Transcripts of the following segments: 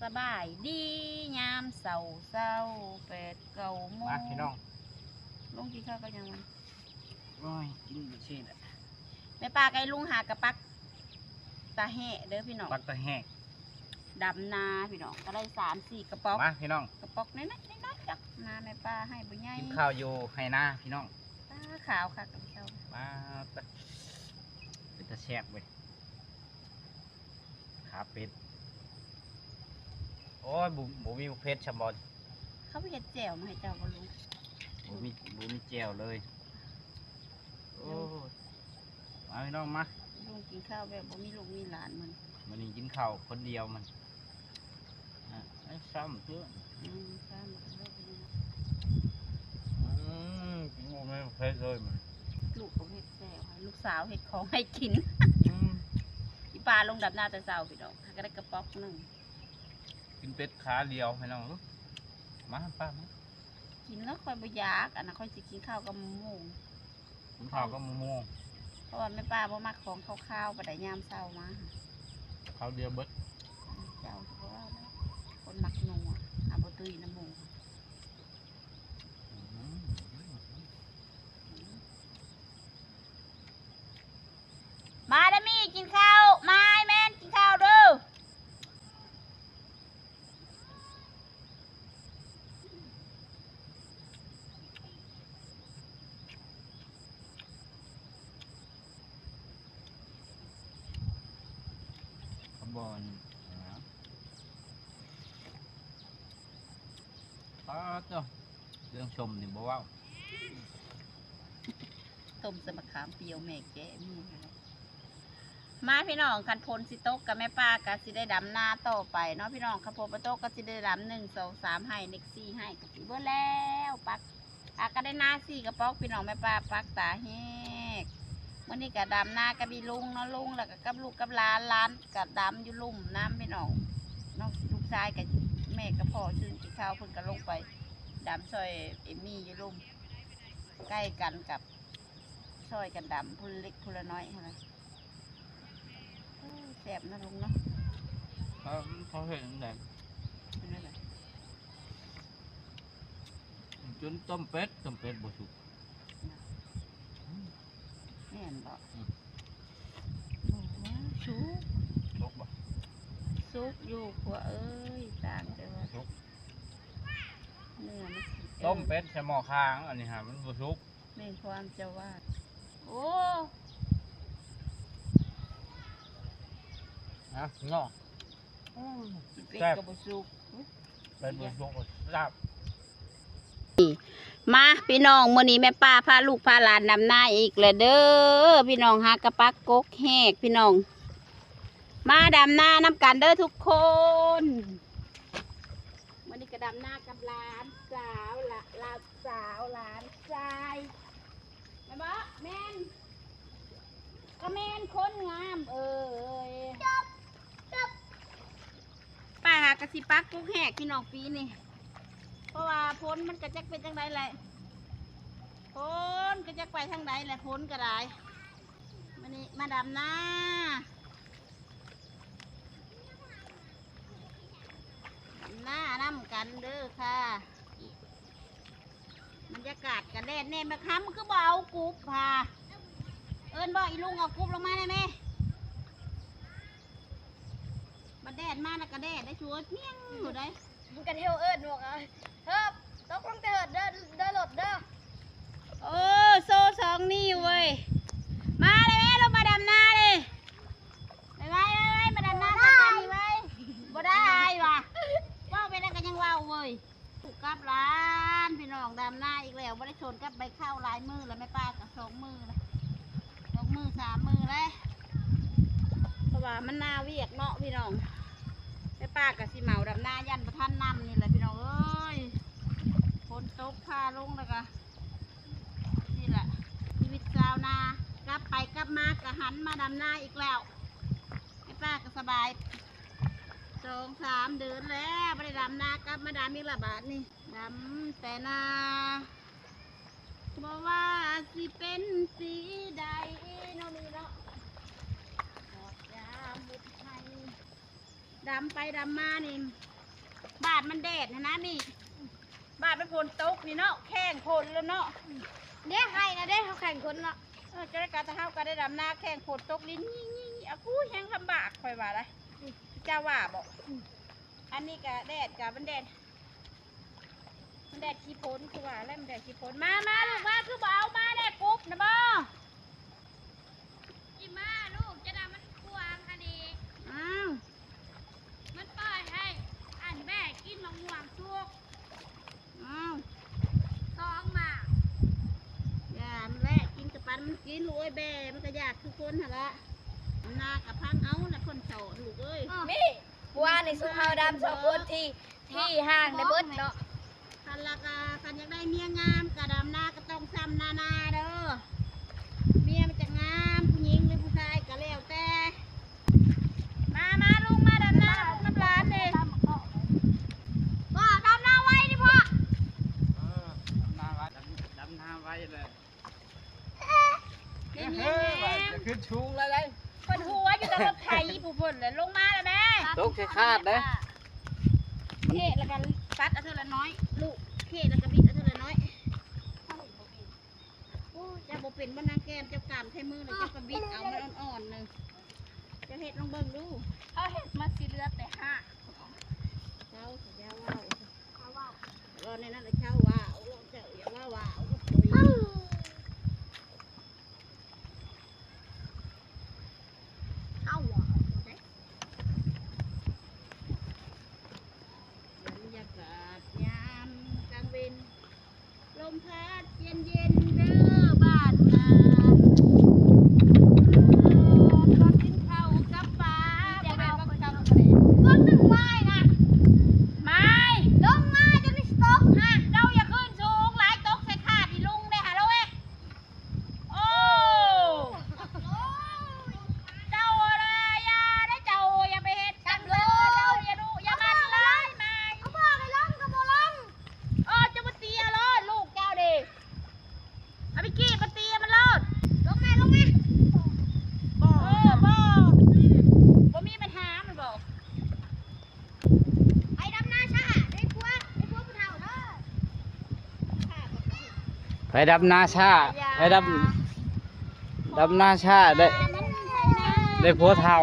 ສະບາຍດີຍາມເຊົ້າໆ ແປດເກົ້າໂມງ ມາພີ່ນ້ອງ ລົງກິນເຂົ້າກັບຫຍັງມັນ? ໂອ້ຍ ກິນແບບຊີ້ແຫຼະ ແມ່ປ້າກັບລຸງຫາກະປັກຕາແຫະເດີພີ່ນ້ອງ ປັກຕາແຫະ ດຳນາພີ່ນ້ອງ ກະໄດ້ສາມສີ່ກະປ໋ອກ ມາພີ່ນ້ອງ ກະປ໋ອກນ້ອຍໆ ນ້ອຍໆ ຈັກນາແມ່ປ້າໃຫ້ບໍ່ໃຫຍ່ ກິນເຂົ້າຢູ່ໄຮ່ນາພີ່ນ້ອງ ປ້າຂາວຄັກເຈົ້າ ມາ ເປັນຕາແຊບເວີຍ ຂາເປັດ ໂອ້ຍ ບໍ່ ບໍ່ມີບັກເຜັດຊ່ຳບໍ່ ເຂົາເຮັດແຈ່ວມາໃຫ້ເຈົ້າບໍ່ລຸງ? ບໍ່ມີ ບໍ່ມີແຈ່ວເລີຍ ໂອ້ຍ ມາພີ່ນ້ອງມາ ລຸງກິນເຂົ້າແບບບໍ່ມີລູກມີຫຼານມື້ນີ້ ມື້ນີ້ກິນເຂົ້າຄົນດຽວມັນ ອ່າ ຊ້ຳເທື່ອ ອືມ ຊ້ຳເທື່ອ ອືມ ກິນບໍ່ແມ່ນເຜັດເລີຍມັນ ລູກກໍເຮັດແຈ່ວໃຫ້ ລູກສາວເຮັດຂອງໃຫ້ກິນ ອືມ ອີປ້າລົງດຳນາແຕ່ເຊົ້າພີ່ນ້ອງ ຫາກະໄດ້ກະປ໋ອກໜຶ່ງ ກິນເປັດຂາດຽວພີ່ນ້ອງ ມາປ້າມາ ກິນແລ້ວຂ້ອຍບໍ່ຢາກ ອັນນັ້ນຂ້ອຍຊິກິນເຂົ້າກັບໝາກໂມງ ກິນເຂົ້າກັບໝາກໂມງ ເພາະວ່າແມ່ປ້າບໍ່ມັກຂອງຄາວໆປານໃດຍາມເຊົ້າມາ ຄາວດຽວເບິດ ເຈົ້າຄືວ່າແລ້ວ ຄົນມັກນົວ ຫາບໍ່ຕຸ້ຍນຳໝູ່ ອືມ ມາເດີມີ້ ກິນເຂົ້າ ມາຍແມ່ນ ກິນເຂົ້າເດີ. ຂະບອນ ປາດໂທ້ ເລື່ອງຊົມນີ້ບໍ່ເວົ້າ ຕົ້ມໃສ່ໝາກຂາມປ່ຽວແມ່ແກະມືຫັ້ນແຫຼະ. ມາພີ່ນ້ອງ ຄັນຝົນຊິຕົກກະແມ່ປ້າກະຊິໄດ້ດຳນາຕໍ່ໄປເນາະພີ່ນ້ອງ ຄັນຝົນບໍ່ຕົກກະຊິໄດ້ດຳໜຶ່ງ ສອງ ສາມໄຮ່ ເນັກສີ່ໄຮ່ກະຊິເບິດແລ້ວ ປັກ ອາ ກະໄດ້ນາສີ່ກະປ໋ອກພີ່ນ້ອງ ແມ່ປ້າປັກຕາແຫກ. ມື້ນີ້ກະດຳນາກັບອີລຸງເນາະ ລຸງ ແລ້ວກະກັບລູກກັບຫຼານ ຫຼານກະດຳຢູ່ລຸ່ມນຳພີ່ນ້ອງ ນ້ອງ ລູກຊາຍກະ ແມ່ກັບພໍ່ຊື່ກິນເຂົ້າ ເພິ່ນກະລົງໄປດຳຊ່ອຍເອມມີ່ຢູ່ລຸ່ມ ໃກ້ກັນກັບ ຊ່ອຍກັນດຳ ຜູ້ລະເລັກຜູ້ລະນ້ອຍຫັ້ນນະ. ໂອ້ ແຊບເນາະລຸງເນາະ ເອີ ເຂົາເຮັດຈັ່ງໃດ ເປັນຈັ່ງໃດ? ຈົນຕົ້ມເປັດ ຕົ້ມເປັດບໍ່ສຸກ ແມ່ນບໍ່? ອືມ ບໍ່ ສຸກ ສຸກບໍ່? ສຸກຢູ່ ຜົວເອີຍ ຕ່າງແຕ່ວ່າສຸກ ເນື້ອມັນຊິ ຕົ້ມເປັດໃສ່ໝໍ້ຄາງ ອັນນີ້ຫາມັນບໍ່ສຸກ. ແມ່ນຄວາມເຈົ້າວ່າ ໂອ້ ນະເນາະ ອືມ ເປັດກະບໍ່ສຸກ ເປັດບໍ່ສຸກກະແຊບ. ມາພີ່ນ້ອງ ມື້ນີ້ແມ່ປ້າພາລູກພາຫຼານດຳນາອີກແລ້ວເດີ ພີ່ນ້ອງ ຫາກະປັກກົກແຫກພີ່ນ້ອງ ມາດຳນານຳກັນເດີທຸກຄົນ. ມື້ນີ້ກະດຳນາກັບຫຼານສາວ ຫຼານສາວ ຫຼານຊາຍ ແມ່ນບໍ່? ແມ່ນ ກະແມ່ນຄົນງາມເອີຍ ປ້າຫາກະຊິປັກກົກແຫກພີ່ນ້ອງປີນີ້ ເພາະວ່າຝົນມັນກະຈັກເປັນຈັ່ງໃດແຫຼະ ຝົນກະຈັກໄປທາງໃດແຫຼະ ຝົນກະໄດ້. ມື້ນີ້ມາດຳນາ ນານຳກັນເດີຄ່ະ ບັນຍາກາດກະແດດແນ່ ບັກຄຳຄືບໍ່ເອົາກຸບຫາ ເອີ້ນບໍ່ອີລຸງເອົາກຸບລົງມາແນ່ແມ່ ບັດແດດມານະກະແດດໄດ້ສວຍ ປຽງຢູ່ໃດ ມັນກະເທວເອີ້ນບອກ ເຮີບ ຕົກລົງແຕ່ເຫີດເດີ ເດີລົດເດີ. ໂອ້ ໂຊສອງນິ້ວເວີຍ ມາເລີຍແມ່ ລົງມາດຳນາເລີຍ ໄວໆ ໄວໆ ມາດຳນາກັນນີ້ໄວ ບໍ່ໄດ້ຫວາ ເວົ້າໄປແລ້ວກະຍັງເວົ້າເວີຍ. ກັບຫຼານພີ່ນ້ອງ ດຳນາອີກແລ້ວ ບໍ່ໄດ້ຊົນກັບໃບເຂົ້າຫຼາຍມື້ແລ້ວ ແມ່ປ້າກະສອງມື້ແລ້ວ ສອງມື້ສາມມື້ແລ້ວ ເພາະວ່າມັນນາວຽກເນາະພີ່ນ້ອງ ແມ່ປ້າກະຊິເໝົາດຳນາ ຢ້ານບໍ່ທັນນ້ຳນີ້ແຫຼະພີ່ນ້ອງເອີຍ ຝົນຕົກພາລົງແລ້ວກະ ນີ້ແຫຼະຊີວິດຊາວນາ ກັບໄປກັບມາກະຫັນມາດຳນາອີກແລ້ວ ແມ່ປ້າກະສະບາຍ ສອງສາມເດືອນແລ້ວບໍ່ໄດ້ດຳນາ ກັບມາດຳອີກລະບາດນີ້ ດຳແຕ່ນາ ບໍ່ວ່າຊິເປັນສີໃດເນາະ ມີເນາະ ຮອດຍາມເຮັດໄຮ່ ດຳໄປດຳມານີ້ ບາດມັນແດດຫັ້ນນະນີ້ ບາດມັນຝົນຕົກນີ້ເນາະ ແຂ່ງຝົນແລ້ວເນາະ. ເດ້ ໄຮ່ນະເດ້ ເຮົາແຂ່ງຝົນເນາະ. ເອີ ຈັກໄດ້ກະ ແຕ່ເຮົາກະໄດ້ດຳນາແຂ່ງຝົນຕົກລິນ ນີ້ໆ ອາ ກູ້ ແຮງລຳບາກ ຂ້ອຍວ່າໄດ໋. ອືມ ເຈົ້າວ່າບໍ່? ອືມ ອັນນີ້ກະແດດກະມັນແດດ ມັນແດດຂີ້ຝົນ ຄືວ່າແລ້ວມັນແດດຂີ້ຝົນ. ມາ ມາລູກມາ ຄືບໍ່ເອົາມາແດ່ ກົບນະບໍ່? ອີ່ມາລູກ ຈະນຳມັນຂວາງຫັ້ນນີ້. ອ້າວ ມັນປ່ອຍໃຫ້ອັນແບ້ກິນໝາກມ່ວງສຸກ. ອ້າວ ສອງໝາກ ຢ່າແລະ ກິນກະປັນມັນກິນລູກເອີຍ. ແບ້ມັນກະຢາກຄືຄົນຫັ້ນລະ ນາກະພັງເອົາລະຄົນເຖົ້າລູກເອີຍ. ນີ້ ເມື່ອວານນີ້ຊຸມເຮົາດຳສອງຄົນທີ່ ທີ່ຫ້າງໄດ້ເບິດເນາະ. ຄັນລະກະ ຄັນຢາກໄດ້ເມຍງາມກະດຳນາກະຕ້ອງຊ່ຳນານາເດີ ເມຍມັນຈະງາມ ຜູ້ຍິງຫຼືຜູ້ຊາຍກະແລ້ວແຕ່. ມາ ມາ ລຸງມາດຳນານຳຫຼານເດ້. ພໍ່ ດຳນາໄວເດ້ພໍ່. ເອີ ດຳນາໄວ ດຳ ດຳນາໄວເລີຍ. ເອີ ເອີ ວ່າຈະຂຶ້ນສູງແລ້ວໄດ໋. ເພິ່ນຫົວຢູ່ກັບລົດໄຖຜູ້ເພິ່ນແຫຼະ ລົງມາແລ້ວແມ່. ຕົກໃສ່ຄາດເດ້. ເຄະແລ້ວກະຕັດເອົາເທື່ອລະໜ້ອຍລູກ ເຄະແລ້ວກະບິດເອົາເທື່ອລະໜ້ອຍ. ໂອ້ຍ ເຈົ້າບໍ່ເປັນບໍ່ນາງແກ້ມ ເຈົ້າກາມໃສ່ມືແລ້ວເຈົ້າກະບິດເອົາ ມັນອ່ອນໆ ໜຶ່ງ ເຈົ້າເຮັດລອງເບິ່ງດູ. ເຮົາເຮັດມາຊິເຫຼືອແຕ່ຮາກ. ເຈົ້າ ເຈົ້າເວົ້າ ເວົ້າແນວນັ້ນລະເຈົ້າເວົ້າ ເຈົ້າຢ່າວ່າເວົ້າ. ເຮົາວ່າເດ້ ບັນຍາກາດຍາມກາງເວັນ ລົມພັດເຢັນໆ ເດີບ້ານນາ ເອີ ຕອນກິນເຂົ້າກັບປາ ບໍ່ແມ່ນວ່າເຂົ້າທະເລ ເບິ່ງໜຶ່ງໄມ້ນະ ໄມ້ ລົງມາຈົນຊິຕົກຫັ້ນ ເຈົ້າຢ່າຂຶ້ນສູງຫຼາຍ ຕົກໃສ່ຄາດອີ່ລຸງເດ້ຫາໂລເອ. ໂອ້ ເຈົ້າລະຢ່າເດ້ ເຈົ້າຢ່າໄປເຮັດກັນເດີ ເຈົ້າຢ່າດຸຢ່າມັນຫຼາຍ ມາ ເອົາບອກໃຫ້ລົງກະບໍ່ລົງ. ເອີ ເຈົ້າມາຕີເອົາໂລດ ລູກເຈົ້າເດ້ ເອົາໄປກີ້ມາຕີມັນໂລດ. ລົງມາ ລົງມາ ບໍ່ ເອີ ບໍ່ ບໍ່ມີບັນຫາແມ່ນບໍ່? ໄປດຳນາຊ້າ ໄດ້ຜົວ ໄດ້ຜົວຜູ້ເຖົ້າເດີ ໄປດຳນາຊ້າ ໄປດຳ ດຳນາຊ້າ ໄດ້ ໄດ້ຜົວເຖົ້າ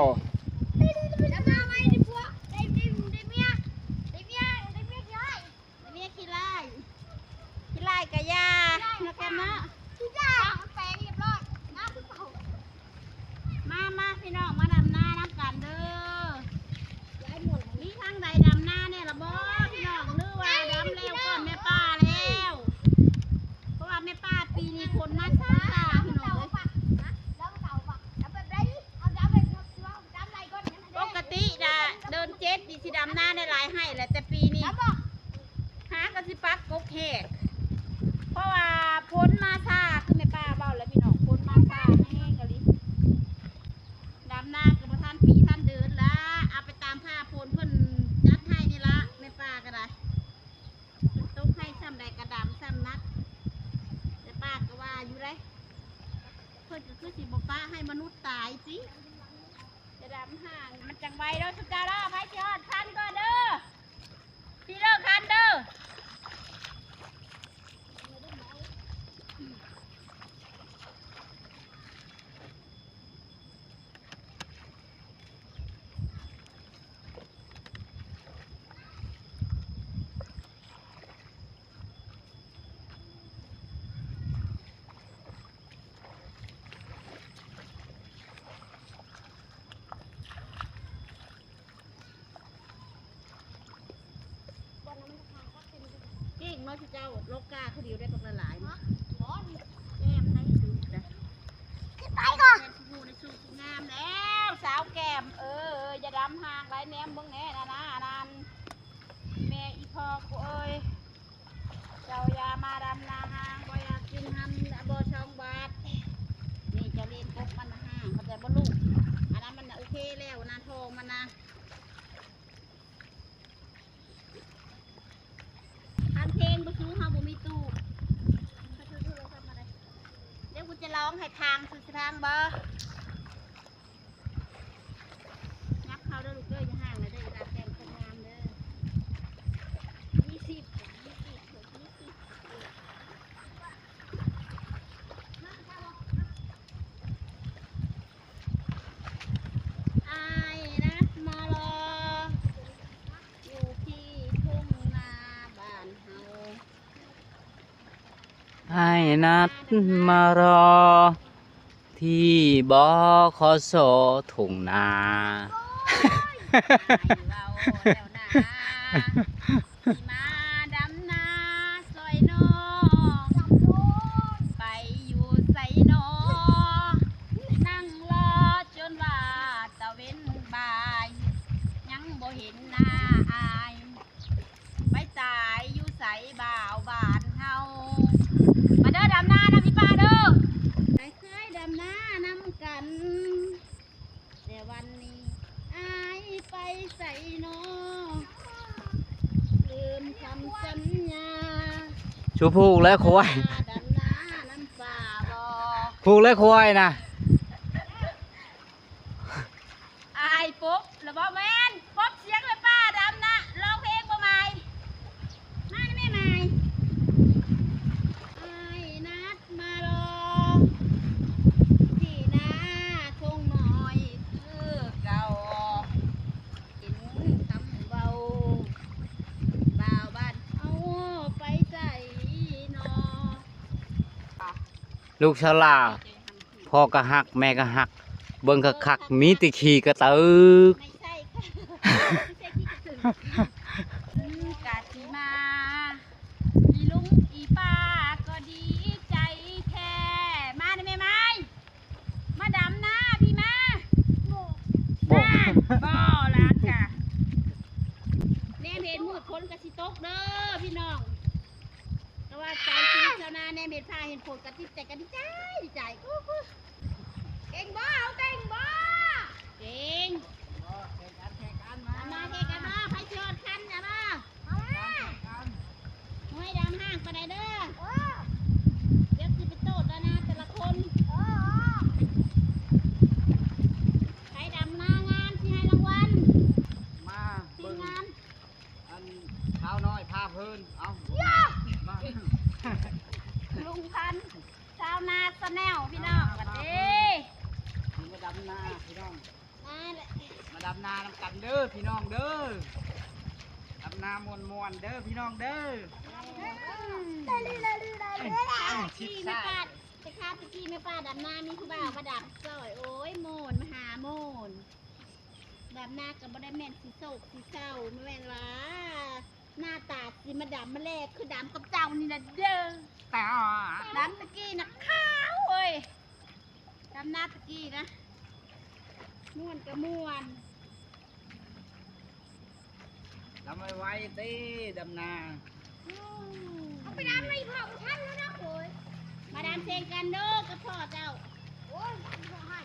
ດຳນາໄວ ໄດ້ຜົວ ໄດ້ ໄດ້ ໄດ້ເມຍ ໄດ້ເມຍ ໄດ້ເມຍຂີ້ຮ້າຍ ເມຍຂີ້ຮ້າຍ ຂີ້ຮ້າຍກະຢ່າ ນະແຄມເນາະ ຂີ້ຮ້າຍແປງຮຽບຮ້ອຍ ງາມຄືເກົ່າ. ມາ ມາ ພີ່ນ້ອງ ມາດຳນານຳກັນເດີ. ມີທາງໃດດຳນາແດ່ລະບໍ່ ພີ່ນ້ອງ ຫຼືວ່າດຳແລ້ວກ່ອນແມ່ປ້າແລ້ວ? ເພາະວ່າແມ່ປ້າປີນີ້ຝົນມາຊ້າໆ ພີ່ນ້ອງເອີຍ. ປົກກະຕິນະ ເດືອນເຈັດນີ້ຊິດຳນາໄດ້ຫຼາຍໄຮ່ແຫຼະ ແຕ່ປີນີ້ ຫາກໍຊິປັກກົກແຮກ ເພາະວ່າຝົນມາຊ້າ ຄືແມ່ປ້າເວົ້າແຫຼະພີ່ນ້ອງ ຝົນມາຊ້າແຮງອີ່ຫຼີ. ດຳນາກໍບໍ່ທັນປີທັນເດືອນລະ ເອົາໄປຕາມຟ້າຝົນເພິ່ນຈັດໃຫ້ນີ້ລະ ແມ່ປ້າກໍໄດ້ ເພິ່ນຕົກໃຫ້ຊ່ຳໃດກໍດຳຊ່ຳນັ້ນ. ແຕ່ປ້າກໍວ່າຢູ່ເດ້ ເພິ່ນກໍຄືຊິບໍ່ປະໃຫ້ມະນຸດຕາຍຕິ ຈະດຳຫ່າງມັນຈັ່ງໄວເດີ ຊຸມເຈົ້າເດີ. ໃຜຊິຮອດຄັນກ່ອນເດີ ຊິເລີກຄັນເດີ. ເກັ່ງເນາະ ຊຸມເຈົ້າ ລອກກ້າຄືດຽວໄດ້ບັກຫຼາຍໆ ແກ້ມໃຫ້ດູນະ ຂຶ້ນໄປກ່ອນ ແກ້ມຜູ້ໃນສຸດງາມແລ້ວ ສາວແກ້ມ ເອີ ເອີ ຢ່າດຳຫ່າງຫຼາຍ ແນມເບິ່ງແດ່ນະນາ ອັນນັ້ນ ແມ່ອີ່ພໍ່ກູເອີຍ. ເຈົ້າຢ່າມາດຳນາຫ່າງ ບໍ່ຢາກກິນຫັ້ນ ບໍ່ສອງບາດ ນີ້ເຈົ້າຫຼິ້ນກົບມັນນະຫ່າງ ເຂົ້າໃຈບໍ່ລູກ? ອັນນັ້ນມັນນະໂອເຄແລ້ວ ອັນນັ້ນທອງມັນນະ ທາງເທິງບໍ່ສູ້ ເຮົາບໍ່ມີຕູ້ ເອົາໂທລະສັບມາໄດ້ ດຽວກູຈະລອງໃຫ້ທາງ ຊິທາງບໍ່? ຍັບເຂົ້າເດີລູກເດີ ຢ່າຫ່າງເດີ ອີ່ຫຼ ໃຫ້ນັດມາລໍທີ່ ບຂສ ທົ່ງນາ. ໂອ້ຍ ເວົ້າແລ້ວນະ ຊິມາດຳນາຊ່ອຍນ້ອງ ໄປຢູ່ໃສນໍ ນັ່ງລໍຈົນວ່າຕາເວັນບ່າຍ ຍັງບໍ່ເຫັນໜ້າອາຍ. ໄປຕາຍຢູ່ໃສບ່າວບ້ານເຮົາ. ມາເດີດຳນານຳອີ່ປ້າເດີ. ໄປເຄີຍດຳນານຳກັນ ແຕ່ວັນນີ້ອາຍໄປໃສນໍ ລືມຄຳສັນຍາ. ຊູຜູກແລ້ວຄວາຍ ດຳນານຳປ້າບໍ ຜູກແລ້ວຄວາຍນະ. ອາຍປົບລະບໍ່ແມ່ນ ປົບສຽງແມ່ປ້າດຳນະ ຮ້ອງເພງບໍ່ໝາຍ ມານະແມ່ໝາຍ. ອ້າຍນັດມາລໍທີ່ໜ້າທົ່ງນ້ອຍຄືເກົ່າ ເຫັນຄຳເວົ້າບ່າວບ້ານເຮົາໄປໃສນໍ. ລູກສາວຫຼ້າ ພໍ່ກໍຮັກ ແມ່ກໍຮັກ ເບິ່ງຄັກໆ ມີແຕ່ຂີ້ກະຕຶກ. ອືມ ກະຊິມາ ອີລຸງອີປ້າກໍດີໃຈແທ້. ມາເດີແມ່ມາຍ ມາດຳນາພີ່ມາ. ບໍ່ ນັ້ນ ບໍ່ ຫຼານກະ ແນມເຫັນມືດຝົນກໍຊິຕົກເດີພີ່ນ້ອງ. ແຕ່ວ່າໃຈຊີວິດຊາວນາແນມເຫັນຟ້າເຫັນຝົນກໍຈິດໃຈກໍດີໃຈ ດີໃຈ. ເກັ່ງບໍ່? ເຮົາເກັ່ງບໍ່? ເກັ່ງ ມາ ມາແຂ່ງກັນມາ ໃຜຊິຮອດຄັນນະມາ. ໂອ້ຍ ດຳຫ້າງປານໃດເດີ ດຽວຊິໄປໂຕດານາແຕ່ລະຄົນ. ໃຜດຳນາງາມຊິໃຫ້ລາງວັນ ມາທີມງານ ອັນ ສາວນ້ອຍພາເພີນ ເອົ້າ ມາ ລຸງພັນ ຊາວນາຊາແນວ ພີ່ນ້ອງ ຫວັດດີ. ມາດຳນາພີ່ນ້ອງ ມາແຫຼະ ມາດຳນານຳກັນເດີພີ່ນ້ອງເດີ ດຳນາມ່ວນໆເດີພີ່ນ້ອງເດີ. ແຕ່ຄາດຕະກີ້ແມ່ປ້າດຳນາມີຜູ້ບ່າວມາດຳຊ່ອຍ ໂອ້ຍ ໂມນ ມະຫາໂມນ. ດຳນາກໍບໍ່ໄດ້ແມ່ນຊິໂສກຊິເສົ້າ ບໍ່ແມ່ນວ່າໜ້າຕາຊິມາດຳມາແລຄືດຳກັບເຈົ້ານີ້ນະເດີ. ດຳຕະກີ້ນະຂາວເອີຍ ດຳນາຕະກີ້ນະ ມ່ວນກໍມ່ວນ. ດຳໄວໆຕິ ດຳນາ ເອົາໄປດຳໄປເຜົາບໍ່ທັນແລ້ວເນາະ. ໂອ້ຍ ມາດຳເສັງກັນເດີກັບພໍ່ເຈົ້າ. ໂອ້ຍ ພໍ່ໃຫ້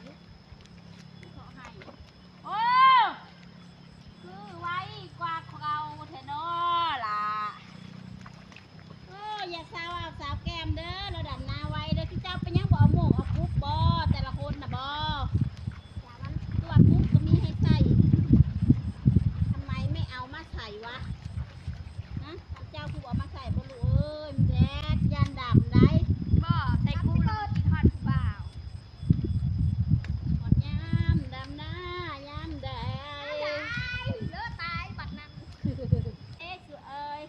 ພໍ່ໃຫ້ ໂອ້ ຄືໄວກວ່າເກົ່າແທ້ເນາະຫຼ້າ. ໂອ້ ຢ່າສາວອາບສາວແກ້ມເດີ ລາວດຳນາໄວເດີ. ຄືເຈົ້າເປັນຫຍັງບໍ່ເອົາໝວກເອົາກຸບບໍ ແຕ່ລະຄົນນະບໍ? ຄືວ່າກຸບກໍມີໃຫ້ໃສ່ ທຳໄມໄມ່ເອົາມາໃສ່ວະ? ຮະ ເຈົ້າຄືບໍ່ເອົາມາໃສ່ບໍລູກເອີຍ? ມັນແດດ ຢ້ານດຳໄດ໋. ບໍ່ ໃສ່ກຸບແລ້ວກິນຮອດຜູ້ບ່າວ. ຮອດຍາມດຳນາຍາມໃດ ເລີຕາຍບັດນັ້ນ. ເອ ສຸເອີຍ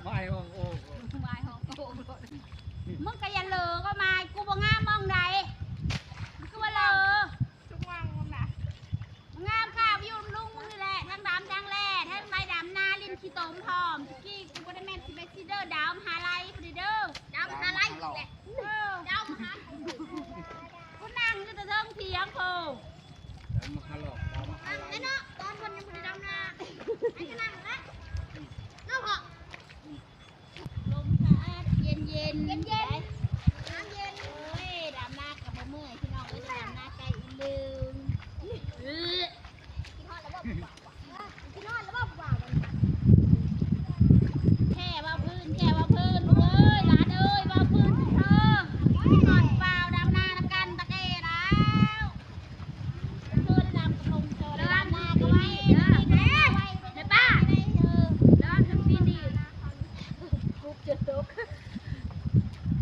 ມາຍຫ້ອງໂອກ ມາຍຫ້ອງໂອກໂລດ. ມຶງກໍຢ່າເລີກໍມາຍ ກູບໍ່ງາມມອງໃດ ມຶງຄືວ່າເລີ. ທຸກວັນນະ ງາມຄ່າຢູ່ນຳລຸງມຶງນີ້ແຫຼະ ທັງດຳທັງແຫຼ້ ທັງໄປດຳນາຫຼິ້ນຂີ້ຕົມພ້ອມ. ຕະກີ້ກູບໍ່ໄດ້ແມ່ນຊິໄປຊິເດີດາວມະຫາໄລພຸ້ນເດີ ດາວມະຫາໄລອີກແຫຼະ. ເອີ ດາວມະຫາ ກູນັ່ງຢູ່ແຕ່ເທິງຖຽງພຸ້ນ. ດາວມະຫາລອກ ດາວມະຫາໄລ ເນາະ ຕອນເພິ່ນຍັງບໍ່ໄດ້ດຳນາ ໃຫ້ກະນັ່ງແຫຼະເນາະພໍ່. ລົມພັດເຢັນໆ ເຢັນໆ ນ້ຳເຢັນ. ໂອ້ຍ ດຳນາກໍບໍ່ເມື່ອຍພີ່ນ້ອງເອີຍ ດຳນາໄກອີ່ລຶ່ງ. ເອີ ກິນຮອດແລ້ວບໍ່ ກິນຮອດແລ້ວບໍ່ ແຄ່ວ່າພື້ນ ແຄ່ວ່າພື້ນ ລູກເອີຍ ຫຼານເອີຍ ວ່າພື້ນເທີ ກິນຮອດບ່າວດຳນານຳກັນຕະແກ່ແລ້ວ.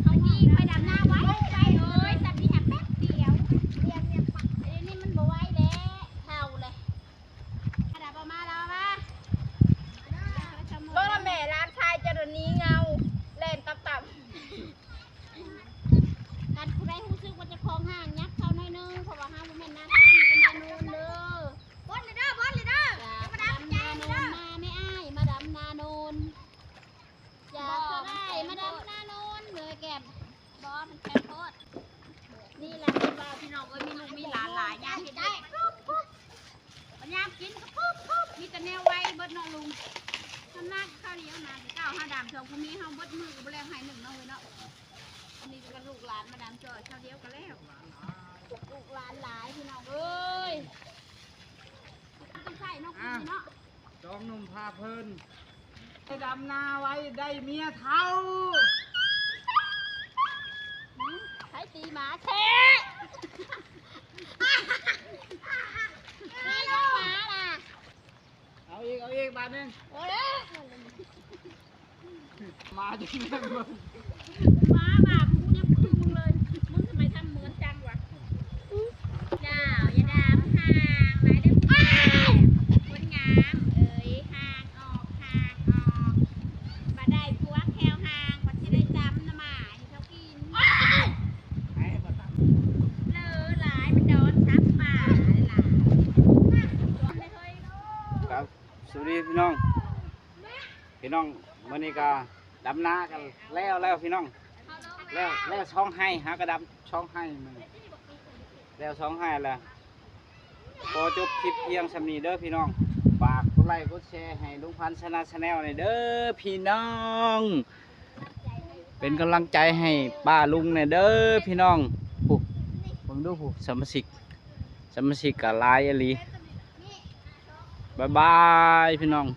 ເຮົາຍິງໄປດຳນາໄວໄວເອີຍ ສັດນີ້ຫາແປັບດຽວ ດຽວນີ້ມັນບໍ່ໄວແລ້ວ ເຖົ້າແລ້ວ. ແນວໄວເບິດເນາະລຸງ ນ້ຳໜັກຄາວດຽວນະ ເຈົ້າຫາດາມຊ່ອຍຜູ້ມີເຮົາເບິດມື້ກໍບໍ່ແລ້ວໄຮ່ໜຶ່ງເນາະເວີຍເນາະ. ອັນນີ້ກໍລູກຫຼານມາດາມຊ່ອຍຄາວດຽວກໍແລ້ວ ລູກຫຼານຫຼາຍພີ່ນ້ອງເອີຍ ຕ້ອງໃຊ້ເນາະ ອ່າ ເນາະ ສອງໜຸ່ມພາເພີນ ໄປດຳນາໄວ້ໄດ້ເມຍເຖົ້າ ໃຜຕີໝາແທ້ ຕີນ້ອງໝາລະ ເອົາອີກ ເອົາອີກບາດໜຶ່ງ ໂອ້ຍ ມາຈັ່ງນັ້ນເບິ່ງ ມາບາບ ກູຍັງປຶ້ງມຶງເລີຍ ມຶງທຳໄມທຳເໝືອນຈັງວະ ເຈົ້າ ຢ່າດຳຫ່າງຫຼາຍເດີ້ ຄົນງາມເອີຍ ຫ່າງອອກ ຫ່າງອອກ ບໍ່ໄດ້ພວກແຖວຫ່າງ ບໍ່ຊິໄດ້ຈຳນະໝາຍ ເຂົາກິນ ເລີຫຼາຍ ມັນດອນຊັບປາຫຼາຍ ຄັບ ສະຫວັດດີພີ່ນ້ອງ ພີ່ນ້ອງ ມື້ນີ້ກໍດຳນາກັນແລ້ວແລ້ວພີ່ນ້ອງ ແລ້ວ ແລ້ວຊ່ອງໄຮ່ ຫາກໍດຳຊ່ອງໄຮ່ມື້ນີ້ ແລ້ວຊ່ອງໄຮ່ແລ້ວ ຂໍຈົບຄລິບພຽງສ່ຳນີ້ເດີ້ພີ່ນ້ອງ ຝາກກົດໄລກົດແຊໃຫ້ລຸງພັນຊະນະແຊນແນວແດ່ເດີ້ພີ່ນ້ອງ ເປັນກຳລັງໃຈໃຫ້ປ້າລຸງແດ່ເດີ້ພີ່ນ້ອງ ຜູ້ ເບິ່ງດູຜູ້ ສະມາຊິກ ສະມາຊິກກໍຫຼາຍອີ່ຫຼີ ບາຍບາຍພີ່ນ້ອງ.